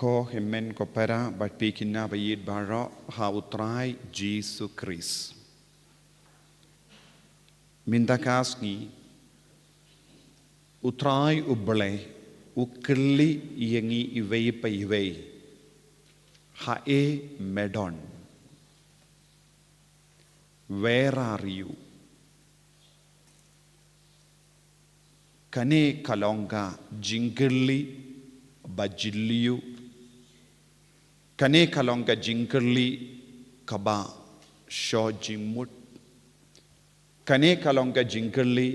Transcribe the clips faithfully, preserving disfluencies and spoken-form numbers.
Ko hynmen ko para bad phi ki khynnah ba ïeit baroh ha U Trai Jisu Khrist. Mynta ka sngi U Trai U Blei u kylli ïa ngi iwei pa iwei. Haei me don? Where are you? Kane ka long ka jingkylli ba jylliew. Kane ka long ka jingkylli kaba shu jingmut. Kane ka long ka jingkylli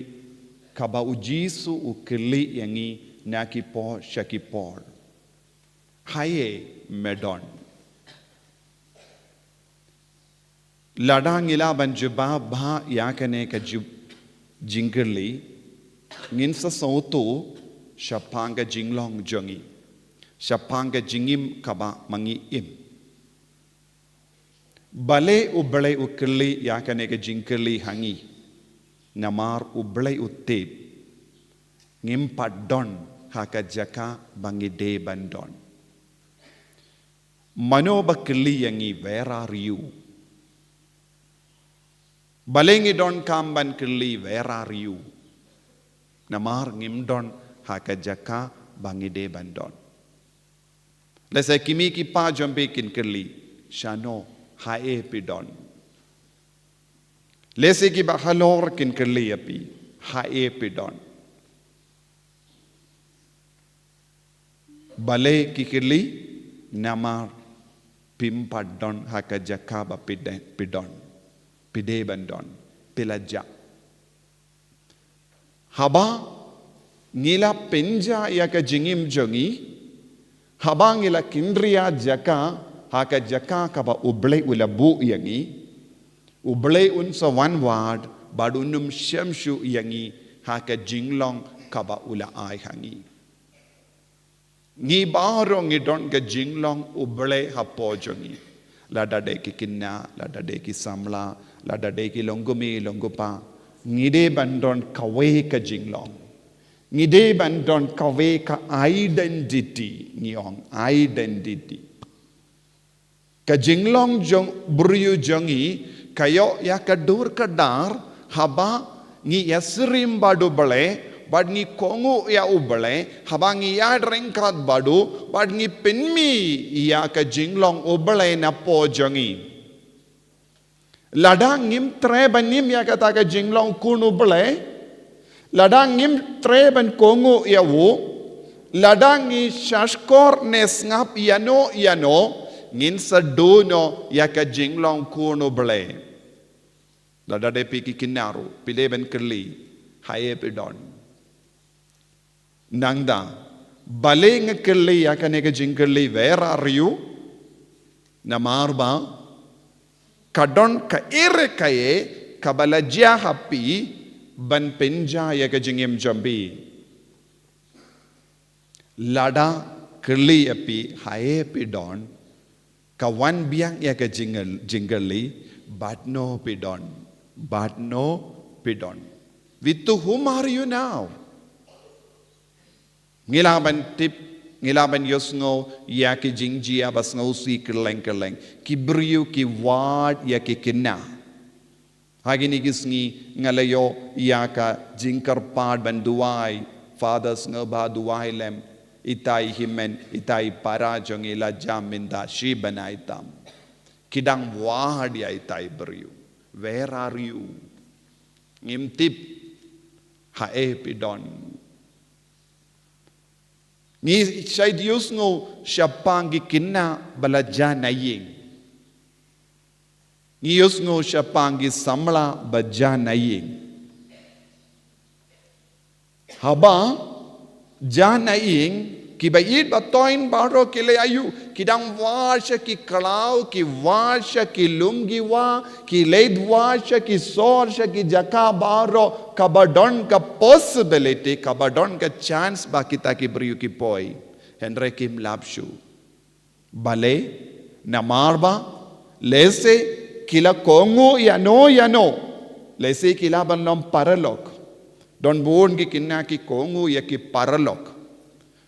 kaba U Jisu u kylli ïa ngi na ki por sha ki por. Haei me don? Lada ngi lah ban jubab bha ïa kane ka ju-, jingkylli, ngin sa sngewthuh shaphang ka jinglong jong ngi, shaphang ka jingim kaba ma ngi im. Balei U Blei u kylli ïa kane ka jingkylli ha ngi? Namar U Blei u tip ngim pat don ha ka jaka ba ngi dei ban don. Mano ba kylli ïa ngi, where are you? Balei ngi donkam ban kylli, where are you? Namar ngim don ha ka jaka ba ngi dei ban don. Lehse ki mei ki pa jong phi kin kylli, shano, haei phi don? Lehse ki bahalor kin kylli ïa phi, haei phi don? Balei ki kylli? Namar phim pat don ha ka jaka ba phi de-, phi don, phi dei ban don, phi la jah. Haba ngi la pynjah ïa ka jingim jong ngi, haba ngi la kynriah jaka ha ka jaka kaba U Blei u la buh ïa ngi, U Blei un sa wan wad bad un ym shym shuh ïa ngi ha ka jinglong kaba u la ai ha ngi. Ngi baroh ngi don ka jinglong U Blei hapoh jong ngi. Lada dei ki khynnah, lada dei ki samla, lada dei ki longkmie longkpa, ngi dei ban don kawei ka jinglong. Ngi dei ban don kawei ka identity, ngi ong identity. Ka jinglong jong briew jong ngi ka ïoh ïa ka dur ka dar haba ngi ïasyriem bad U Blei, bad ngi kohnguh ïa U Blei, haba ngi ïaid ryngkat bad u, bad ngi pynmih ïa ka jinglong U Blei napoh jong ngi. Lada ngim treh ban im ïa kata ka jinglong khun U Blei, lada ngim treh ban kohnguh ïa u, lada ngi shahshkor ne sngap ïano ïano, ngin sa duh noh ïa ka jinglong khun U Blei. Lada dei phi ki khynnah ruh, phi dei ban kylli, haei phi don? Nangta, balei nga kylli ïa kane ka jingkylli, where are you? Namar ba ka don kaei re kaei kaba la jia ha phi ban pynjah ïa ka jingim jong phi. Lada kylli ïa phi, haei phi don, ka wan biang ïa ka jingkyl-, jingkylli, bad no phi don, bad no phi don. With whom are you now? Ngi lah ban tip, ngi lah ban ïohsngew ïa ki jingjia ba sngewsih kylleng kylleng. Ki briew ki wad ïa ki khynnah. Ha kine ki sngi nga la ïoh ïa ka jingkyrpad ban duwai, Father Sngewbha Duwai lem, ita i hynmen, ita i para jong ngi la jam mynta shi bnai tam. Ki dang wad ïa ita i briew. Where are you? Ngim tip haei phi don. Ngi shait ïohsngew shaphang ki khynnah ba la jia na ïing. Ngi ïohsngew shaphang ki samla ba jia na ïing. Haba jia na ïing, kiba ïeit ba thoiñ baroh ki leh aïu, ki dang wad sha ki khlaw, ki wad sha ki lum ki wah, ki leit wad sha ki sor, sha ki jaka baroh kaba don ka possibility, kaba don ka chance ba kita ki briew ki poi. Hynrei kim lap shuh. Balei? Namar ba lehse ki la kohnguh ïano ïano. Lehse ki lah ban long paralok. Don bun ki khynnah ki kohnguh ïa ki paralok.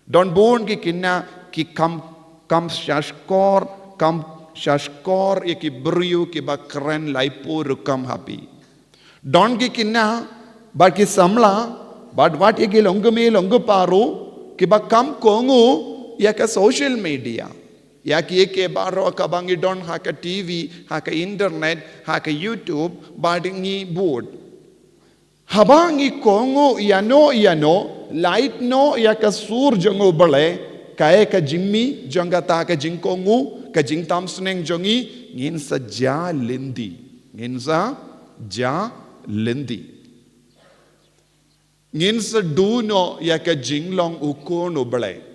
Don bun ki khynnah ki kham Kam shahshkor, kam shahshkor ïa ki briew kiba kren laiphew rukom ha phi. Don ki khynnah bad ki samla bad wat ïa ki longkmie longkpa ruh kiba kam kohnguh ïa ka social media. Ïa kiei kiei baroh kaba ngi don ha ka T V, ha ka internet, ha ka YouTube, bad ngi bud. Haba ngi kohnguh ïano ïano, lait noh ïa ka sur jong U Blei, kaei ka jingmih jong kata ka jingkohnguh, ka jingtam sneng jong ngi, ngin sa jah lynti. Ngin sa jah lynti. Ngin sa duh noh ïa ka jinglong u khun U Blei.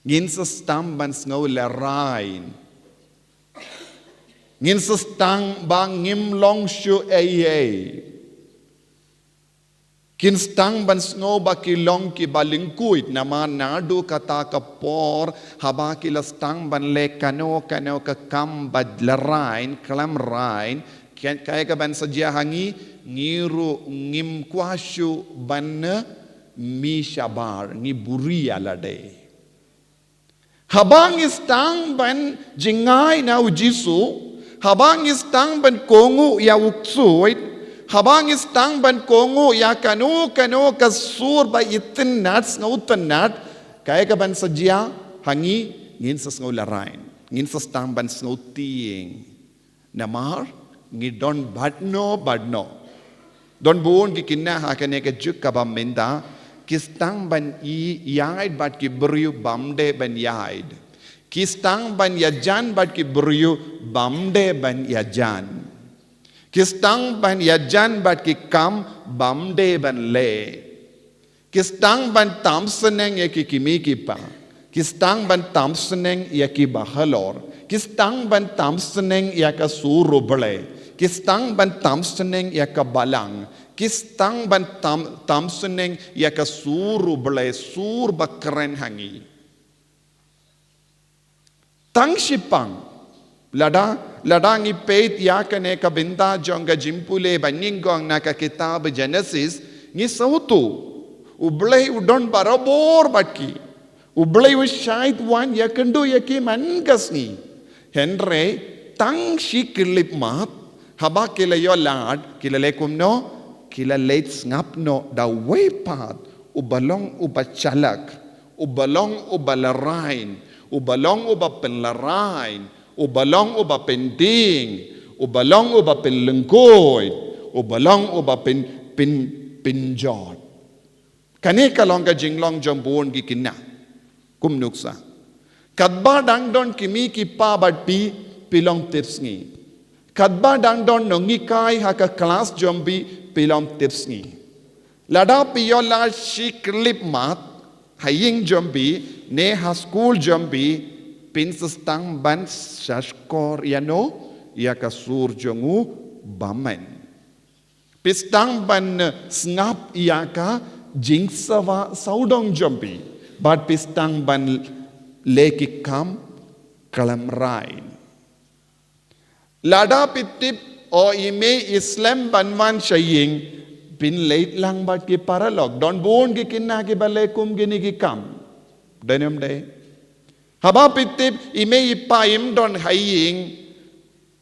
Ngin sa sdang ban sngew lehraiñ. Ngin sa sdang ba ngim long shuh ei ei. Kin sdang ban sngew ba ki long kiba lyngkhuid namar naduh kata ka por haba ki la sdang ban leh kano kano ka kam ba lehraiñ, khlem raiñ, kaei kaei kaban sa jia ha ngi, ngi ruh ngim kwah shuh ban mih shabar, ngi buhrieh ïa lade. Haba ngi sdang ban jngai na U Jisu, haba ngi sdang ban kohnguh ïa U Ksuid, haba ngi sdang ban kohnguh ïa kano kano ka sur ba itynnad sngewtynnad, kaei kaban sa jia ha ngi, ngin sa sngew lehraiñ, ngin sa sdang ban sngew tieng. Namar ngi don bad no bad no. Don bun ki khynnah ha kane ka juk kaba mynta, ki sdang ban ï- ïaid bad ki briew bym dei ban ïaid. Ki sdang ban ïajan bad ki briew bym dei ban ïajan. Ki sdang ban ïajan bad ki kam bym dei ban leh. Ki sdang ban tam sneng ïa ki kmie ki kpa. Ki sdang ban tam sneng ïa ki bahalor. Ki sdang ban tam sneng ïa ka sur U Blei. Ki sdang ban tam sneng ïa ka balang. Ki sdang ban tam, tam sneng ïa ka sur U Blei, sur ba kren ha ngi. Tang shipang. Lada, lada ngi peit ïa kane ka bynta jong ka jingpule ba nyngkong na ka kitab Genesis, ngi sngewthuh U Blei u don barabor bad ki. U Blei u shait wan ïakynduh ïa ki man ka sngi. Hynrei tang shi khyllipmat, haba ki la ïoh lad, ki la leh kumno, ki la leit sngap noh da uwei pat uba long uba shalak. Uba long uba lehraiñ, uba long uba pynlehraiñ, uba long uba pyndieng, uba long uba pynlyngkhuid, uba long uba pyn, pyn, pynjot. Kane ka long ka jinglong jong bun ki khynnah. Kum nuksa. Katba dang don kmie ki kpa bad phi, phi long tipsngi. Katba dang don nonghikai ha ka klas jong phi, phi long tipsngi. Lada phi ïoh lad shi khyllipmat, ha ïing jong phi, ne ha skul jong phi, phin sa sdang ban sngap shkor ïano, ïa ka sur jong u bymman. Phi sdang ban sngap ïa ka jingsawa sawdong jong phi, bad phi sdang ban leh ki kam khlem raiñ. Lada phi tip, o i mei i slem ban wan sha ïing, phin leit lang bad ki paralok. Don bun ki khynnah kiba leh kum kine ki kam. Dei ne ym dei? Haba phi tip, i mei i pa im don ha ïing,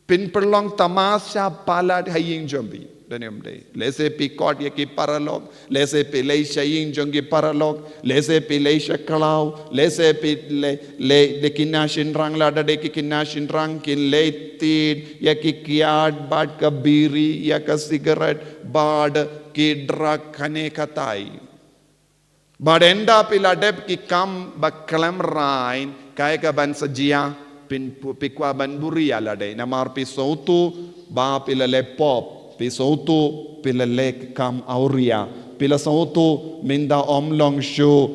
phin pynlong tamasha palat ha ïing jong phi. Dei ne ym dei? Lehse phi khot ïa ki paralok, lehse phi leit sha ïing jong ki paralok, lehse phi leit sha khlaw, lehse phi leit, leit da ki khynnah shynrang, lada dei ki khynnah shynrang kin leit tied ïa ki kiad bad ka biri, ïa ka sigaret bad ki drug kane katai. Bad ynda phi la dep ki kam ba khlem raiñ, kaei kaban sa jia, phin pu-, phi kwah ban buhrieh ïa lade. Namar phi sngewthuh ba phi la leh pop, phi sngewthuh phi la leh ki kam awria, phi la sngewthuh mynta ym long shuh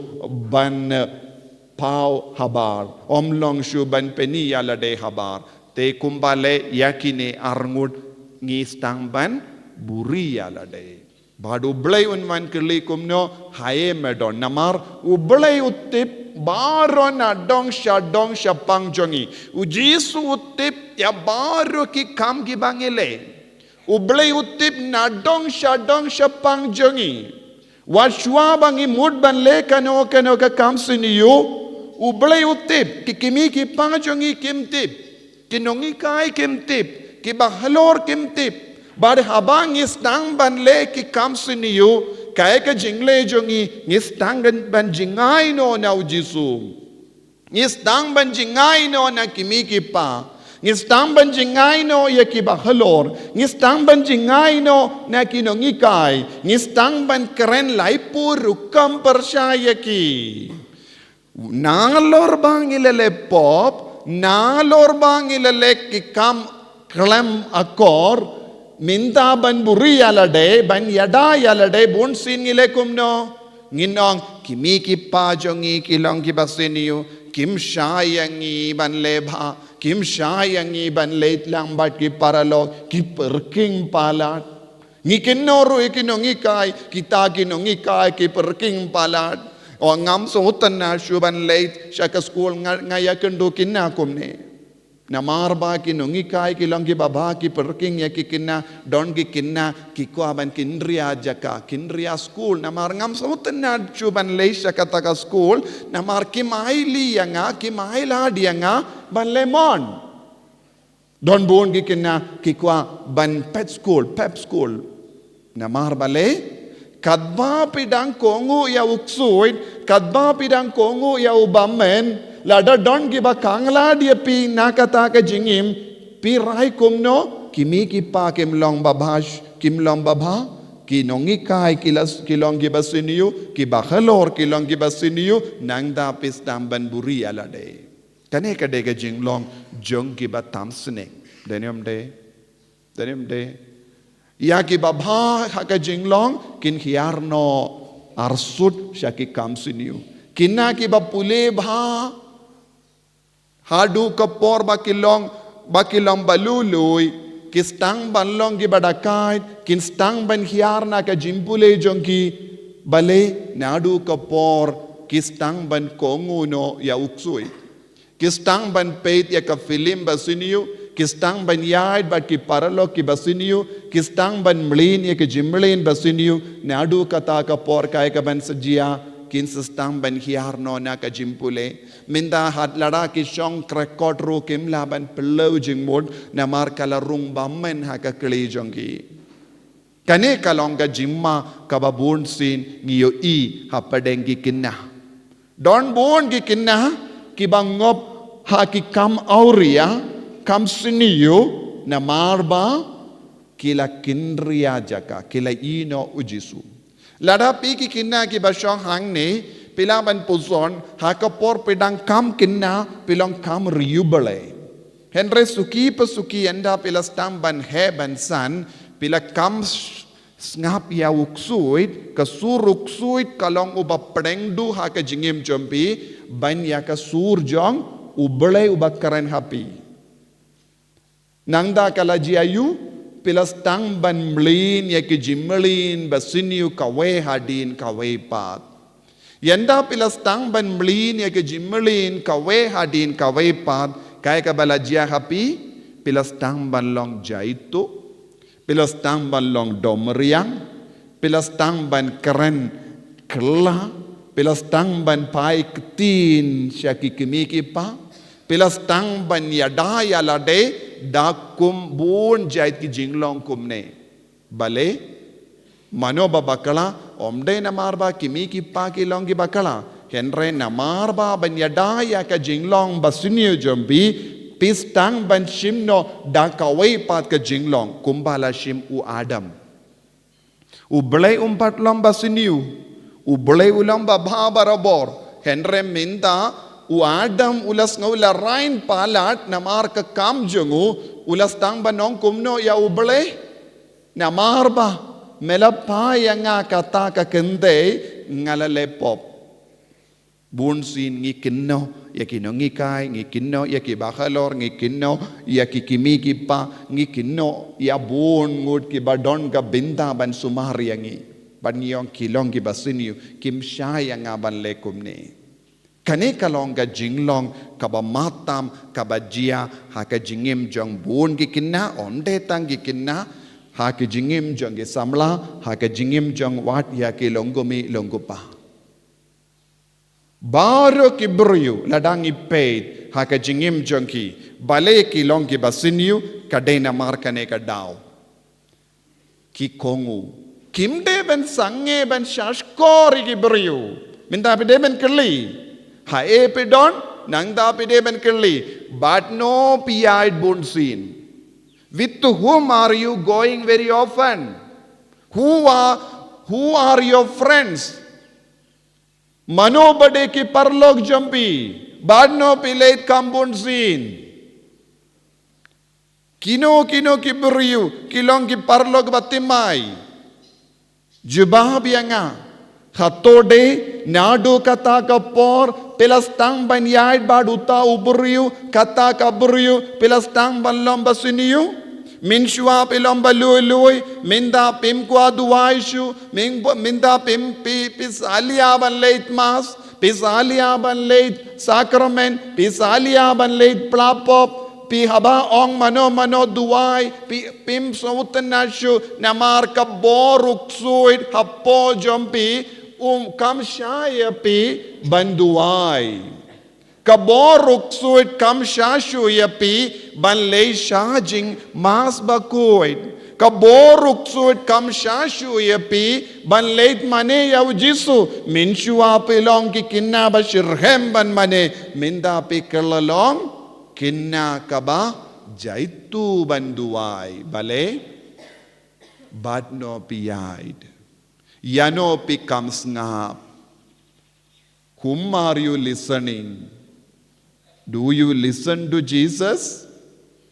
ban, eh, paw habar, ym long shuh ban pyni ïa lade habar. Te kumba leh ïa kine arngut, ngi sdang ban buhrieh ïa lade. Bad U Blei un wan kylli kumno, haei me don? Namar U Blei u tip baroh nadong shadong shapang jong ngi. U Jisu u tip ïa baroh ki kam kiba ngi leh. U Blei u tip nadong shadong shapang jong ngi. Wat shuwa ba ngi mut ban leh kano kano ka kam sniew, U Blei u tip, ki kmie ki kpa jong ngi kim tip, ki nonghikai kim tip, ki bahalor kim tip. Bad haba ngi sdang ban leh ki kam sniew, kaei ka jingleh jong ngi, ngi sdang ban, ban jngai noh na u Jisu. Ngi sdang ban jngai noh na ki kmie ki kpa. Ngi sdang ban jngai noh ïa ki bahalor. Ngi sdang ban jngai noh na ki nonghikai. Ngi sdang ban kren laiphew rukom pyrshah ïa ki. Nalor ba ngi la leh pop, nalor ba ngi la leh ki kam khlem akor, mynta ban buhrieh ïa lade, ban ïada ïa lade, bunsien ngi leh kumno. Ngin ong, ki kmie ki kpa jong ngi ki long kiba sniew, kim shai ïa ngi ban leh bha, kim shai ïa ngi ban leit lang bad ki paralok, ki pyrkhing palat. Ngi kynnoh ruh ïa ki nonghikai, kita ki nonghikai ki pyrkhing palat. Ong ngam sngewtynnat shuh ban leit sha ka skul, nga, nga ïakynduh kine kumne. Namar ba ki nonghikai ki long kiba bha, ki pyrkhing ïa ki kine, don ki kine ki kwah ban kynriah jaka, kynriah skul. Namar ngam sngewtynnat shuh ban leit sha kata ka skul, namar kim ailad ïa nga, kim ailad ïa nga ban leh mon. Don bun ki kine ki kwah ban pep skul, pep skul. Namar balei, katba phi dang kohnguh ïa u ksuid, katba phi dang kohnguh ïa u bymmen, lada don kiba khanglad ïa phi na kata ka jingim, phi rai kumno, ki kmie ki kpa kim long babha, kim long babha, ki nonghikai ki la, ki long kiba sniew, ki bahalor ki long kiba sniew, nangta phi sdang ban buhrieh ïa lade. Kane ka dei ka jinglong jong kiba tam sniew. Dei ne em dei? Dei ne em dei? Ïa kiba bha ha ka jinglong kin hiar noh arsut sha ki kam sniew. Kine kiba pule bha, haduh ka por ba ki long, ba ki long ba lui lui, ki sdang ban long kiba dakaid, kin sdang ban hiar na ka jingpule jong ki, balei naduh ka por ki sdang ban kohnguh noh ïa u ksuid. Ki sdang ban peit ïa ka film ba sniew, ki sdang ban ïaid bad ki paralok kiba sniew, ki sdang ban mlien ïa ka jingmlien ba sniew, naduh kata ka por kaei kaban sa jia, kin sa sdang ban hiar noh na ka jingpule. Mynta lada ki shong krekot ruh kim lah ban pynlong jingmut, namar ka la rung bymmen ha ka kti jong ki. Kane ka long ka jingma kaba bunsien ngi ïohi hapdeng ki kine. Don bun ki kine kiba ngop ha ki kam awria, kam sniew, namar ba ki la kynriah jaka, ki la ïehnoh u Jisu. Lada phi ki kine kiba shong hangne, phi lah ban pyrshang, ha ka por phi dang kam kine, phi long kam riewblei. Hynrei suki pa suki ynda phi la sdang ban heh ban san, phi la kam s-, sngap ïa u ksuid, ka sur u ksuid ka long uba pdeng duh ha ka jingim jong phi, ban ïa ka sur jong u Blei uba kren ha phi. Nangta ka la jia aiu, phi la sdang ban mlien ïa ki jingmlien ba sniew kawei hadien kawei pat. Ynda phi la sdang ban mlien ïa ki jingmlien kawei hadien kawei pat, kaei kaba la jia ha phi, phi la sdang ban long jaituh, phi la sdang ban long domriang, phi la sdang ban kren kylla, phi la sdang ban phai ktien sha ki kmie ki kpa, phi la sdang ban ïada ïa lade da kum bun jait ki jinglong kumne. Balei? Mano ba bakla, ym dei namar ba ki kmie ki kpa ki long ki bakla. Hynrei namar ba ban ïada ïa ka jinglong ba sniew jong phi, phi sdang ban shim noh da kawei pat ka jinglong, kumba la shim u Adam. U Blei um pat long ba sniew. U Blei u long ba bha barabor. Hynrei mynta u Adam u la sngew la rain palat namar ka kam jong u, u la sdang ban ong kumno ïa u Blei. Namar ba me la phah ïa nga kata ka kynthei, nga la leh pop. Bun sien ngi kynnoh ïa ki nonghikai, ngi kynnoh ïa ki bahalor, ngi kynnoh ïa ki kmie ki kpa, ngi kynnoh ïa bun ngut kiba don ka bynta ban sumar ïa ngi. Ban ïoh ki long kiba sniew, kim shah ïa nga ban leh kumne. Kane ka long ka jinglong kaba matam kaba jia ha ka jingim jong bun ki khynnah, ym dei tang ki khynnah, ha ka jingim jong ki samla, ha ka jingim jong wat ïa ki longkmie longkpa. Baroh ki briew, lada ngi peit ha ka jingim jong ki, balei ki long ki basniew? Ka dei namar kane ka daw. Ki kohnguh. Kim dei ban sangeh ban shahshkor ïa ki briew. Mynta phi dei ban kylli, haei phi don? Nangta phi dei ban kylli, bad no phi ïaid bunsien? With whom are you going very often? Who are, who are your friends? Mano ba dei ki paralok jong phi? Bad no phi leit kam bunsien? Kino kino ki briew ki long ki paralok ba thymmai? Jubab ïa nga. Hato dei naduh kata ka por phi la sdang ban ïaid bad uta u briew, kata ka briew phi la sdang ban long basniew? Mynshuwa phi long ba lui lui, mynta phim kwah duwai shuh, myn-, mynta phim, phi, phi salia ban leit mass, phi salia ban leit sakramen, phi salia ban leit pla pop, phi haba ong mano mano duwai, phi, phim sngewtynnat shuh namar ka bor u ksuid hapoh jong phi, um, kam shah ïa phi ban duwai. Ka bor u ksuid kam shah shuh ïa phi ban leit sha jingmass bakhuid. Ka bor u ksuid kam shah shuh ïa phi ban leit mane ïa u Jisu. Mynshuwa phi long ki khynnah ba shitrhem ban mane, mynta phi kylla long khynnah kaba jaituh ban duwai. Balei? Bad no phi ïaid? Ïa no phi kam sngap? Whom are you listening? Do you listen to Jesus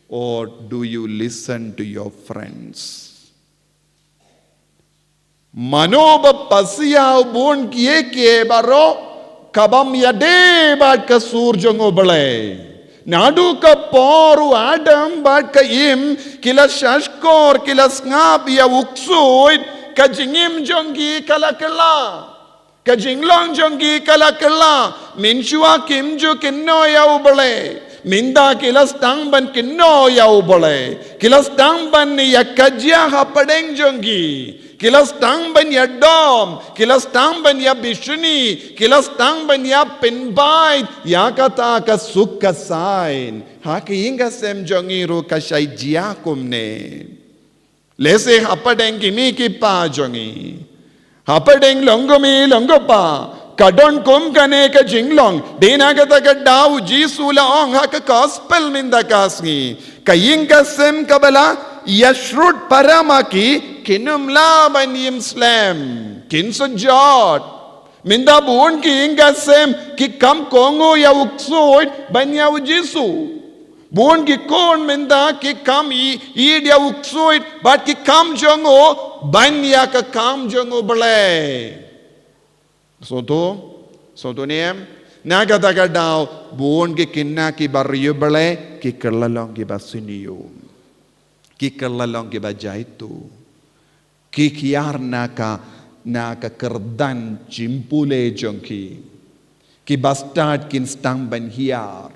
or do you listen to your friends? Mano ba pasia? Bun kiei kiei baroh kaba ym ïadei bad ka sur jong U Blei. Naduh ka por u Adam bad ka Im ki la shahshkor, ki la sngap ïa u ksuid, ka jingim jong ki ka la kylla. Ka jinglong jong ki ka la kylla. Mynshuwa kim ju kynnoh ïa U Blei. Mynta ki la sdang ban kynnoh ïa U Blei. Ki la sdang ban ïa kajia hapdeng jong ki. Ki la sdang ban ïa dom. Ki la sdang ban ïa bishni. Ki la sdang ban ïa pynbeit ïa kata ka suk ka saiñ. Ha ka ïing ka sem jong ngi ruh ka shah jia kumne. Lehse hapdeng ki kmie ki kpa jong ngi, hapdeng long kmie long kpa, ka don kum kane ka jinglong. Dei na kata ka daw u Jisu u la ong ha ka gospel mynta ka sngi, ka ïing ka sem kaba la ïa shrut para ma ki, kin ym lah ban im slem, kin sa jot. Mynta bun ki ïing ka sem ki kam kohnguh ïa u ksuid ban ïa u Jisu. Bun ki khun mynta ki kam ïeit ïa u ksuid bad ki kam jong u ban ïa ka kam jong U Blei. Sngewthuh? Sngewthuh ne em? Na kata ka daw bun ki khynnah kiba riewblei ki kylla long kiba sniew. Ki kylla long kiba jaituh. Ki hiar na ka, na ka kyrdan jingpule jong ki. Kiba stad kin sdang ban hiar.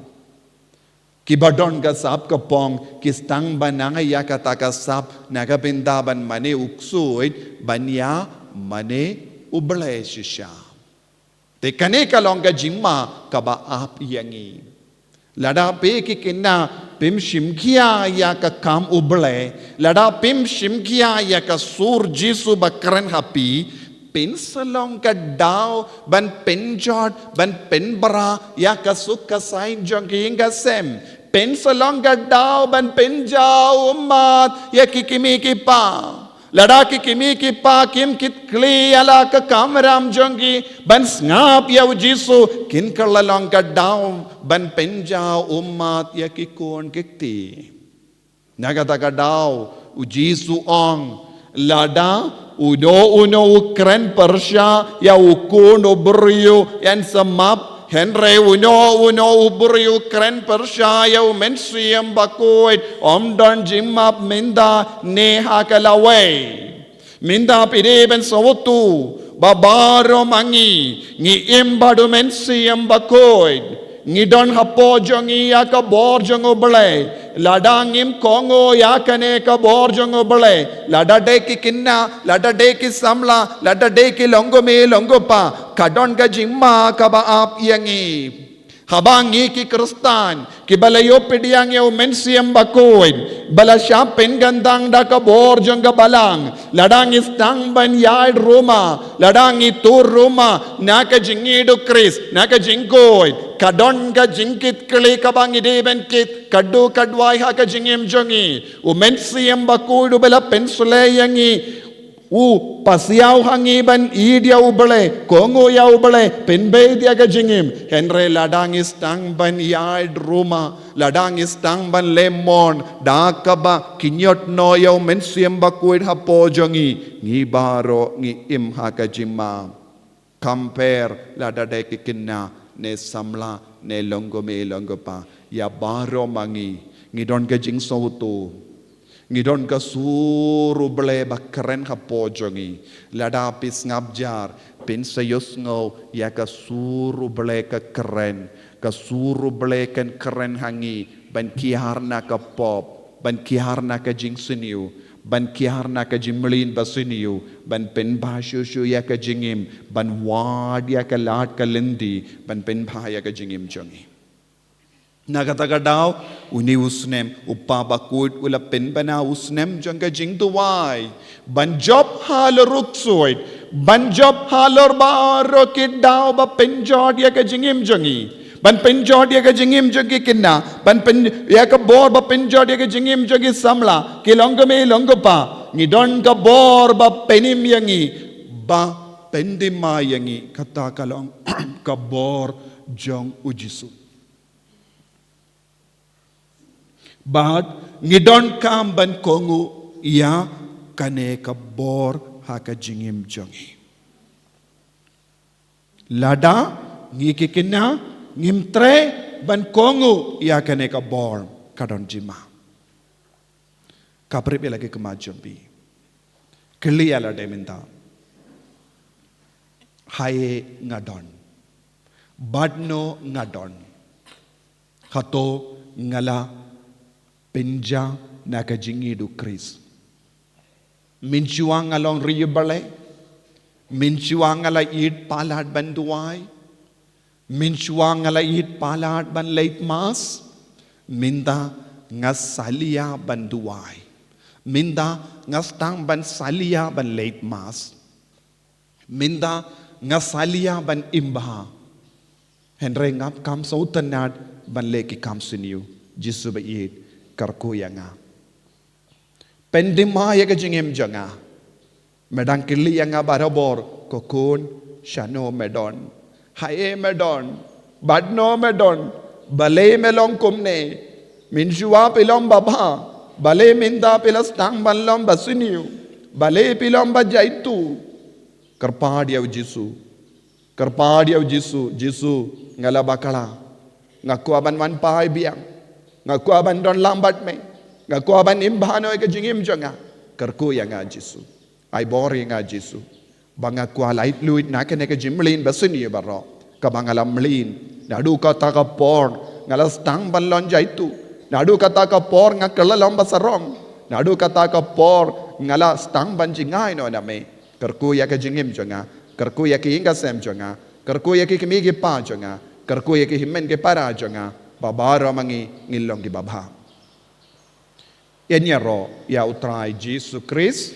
Kiba don ka sap ka pong ki sdang ban ai ïa kata ka sap na ka bynta ban mane u ksuid ban ïa mane U Blei shisha. Te kane ka long ka jingma kaba ap ïa ngi. Lada phi ki khynnah phim shim khia ïa ka kam U Blei, lada phim shim khia ïa ka sur Jisu ba kren ha phi, phin sa long ka daw ban pynjot, ban pynbra ïa ka suk ka saiñ jong ki ïing ka sem. Phin sa long ka daw ban pynjaw ummat ïa ki kmie ki kpa. Lada ki kmie ki kpa kim kitkhlieh ïa la ka kamram jong ki ban sngap ïa u Jisu, kin kylla long ka daw ban pynjaw ummat ïa ki khun ki kti. Na kata ka daw u Jisu u ong, lada uno uno u kren pyrshah ïa u Khun u briew, yn sa map. Hynrei uno uno u briew u kren pyrshah ïa u Mynsiem Bakhuid, ym don jingmap mynta ne ha ka lawei. Mynta phi dei ban sngewthuh ba baroh ma ngi ngi im bad u Mynsiem Bakhuid. Ngi don hapoh jong ngi ïa ka bor jong U Blei. Lada ngim kohnguh ïa kane ka bor jong U Blei, lada dei ki khynnah, lada dei ki samla, lada dei ki longkmie longkpa, ka don ka jingma kaba ap ïa ngi. Haba ngi ki Khristan kiba la ïoh pdiang ïa U Mynsiem Bakhuid, ba la shah pynkyntang da ka bor jong ka Balang, lada ngi sdang ban ïaid ruma, lada ngi tur ruma na ka jingïeit U Khrist, na ka jingkhuid, ka don ka jingkit khlieh kaba ngi dei ban kit, ka duh ka duwai ha ka jingim jong ngi. U Mynsiem Bakhuid uba la pynsleh ïa ngi, u pasiaw ha ngi ban ïeit ïa U Blei, kohnguh ïa U Blei, pynbeit ïa ka jingim. Hynrei lada ngi sdang ban ïaid ruma, lada ngi sdang ban leh mon da kaba kynjot noh ïa U Mynsiem Bakhuid hapoh jong ngi, ngi baroh ngi im ha ka jingma. Khamtam lada dei ki khynnah, ne samla, ne longkmie longkpa, ïa baroh ma ngi, ngi don ka jingsngewthuh. Ngi don ka sur U Blei ba kren hapoh jong ngi. Lada phi sngap jar, phin sa ïohsngew ïa ka sur U Blei ka kren. Ka sur U Blei kan kren ha ngi ban kiar na ka pop, ban kiar na ka jingsniew, ban kiar na ka jingmlien basniew, ban pynbha shuh shuh ïa ka jingim, ban wad ïa ka lad ka lynti, ban pynbha ïa ka jingim jong ngi. Na kata ka daw, une u snem, U Kpa Bakhuid u la pynbna u snem jong ka jingduwai. Ban jop halor u ksuid, ban jop halor baroh ki daw ba pynjot ïa ka jingim jong ngi. Ban pynjot ïa ka jingim jong ki khynnah, ban pyn ïa ka bor ba pynjot ïa ka jingim jong ki samla, ki longkmie longkpa. Ngi don ka bor ba pynim ïa ngi, ba pyndima ïa ngi, kata ka long ka bor jong U Jisu. Bad ngi donkam ban kohnguh ïa kane ka bor ha ka jingim jong ngi. Lada ngi ki khynnah ngim treh ban kohnguh ïa kane ka bor, ka don jingma. Ka pyrshah ïa la ki khmat jong phi. Kylli ïa lade mynta. Haei nga don? Bad no nga don? Hato nga la pynjah na ka jingïeit U Khrist? Mynshuwa nga long riewblei? Mynshuwa nga la ïeit palat ban duwai? Mynshuwa nga la ïeit palat ban leit mass? Mynta nga salia ban duwai? Mynta nga sdang ban salia ban leit mass? Mynta nga salia ban im bha? Hynrei ngam kam sngewtynnad ban leh ki kam sniew. Jisu baieit, kyrkhu ïa nga. Pyndima ïa ka jingim jong nga. Me dang kylli ïa nga barabor, ko khun, shano me don? Haei me don? Bad no me don? Balei me long kumne? Mynshuwa phi long babha. Balei mynta phi la sdang ban long basniew? Balei phi long ba jaituh? Kyrpad ïa U Jisu. Kyrpad ïa U Jisu, Jisu, nga la bakla. Nga kwah ban wan phai biang. Nga kwah ban don lang bad me. Nga kwah ban im bha noh ïa ka jingim jong nga. Kyrkhu ïa nga Jisu. Ai bor ïa nga Jisu. Ba nga kwah lait luid na kane ka jingmlien basniew baroh. Kaba nga la mlien. Naduh kata ka por nga la sdang ban long jaituh. Naduh kata ka por nga kylla long ba sarong. Naduh kata ka por nga la sdang ban jngai noh na me. Kyrkhu ïa ka jingim jong nga, kyrkhu ïa ki ïing ki sem jong nga, kyrkhu ïa ki kmie ki kpa jong nga, kyrkhu ïa ki hynmen ki para jong nga, ba baroh ma ngi ngin long ki babha. Ïaroh ïa U Trai Jisu Khrist,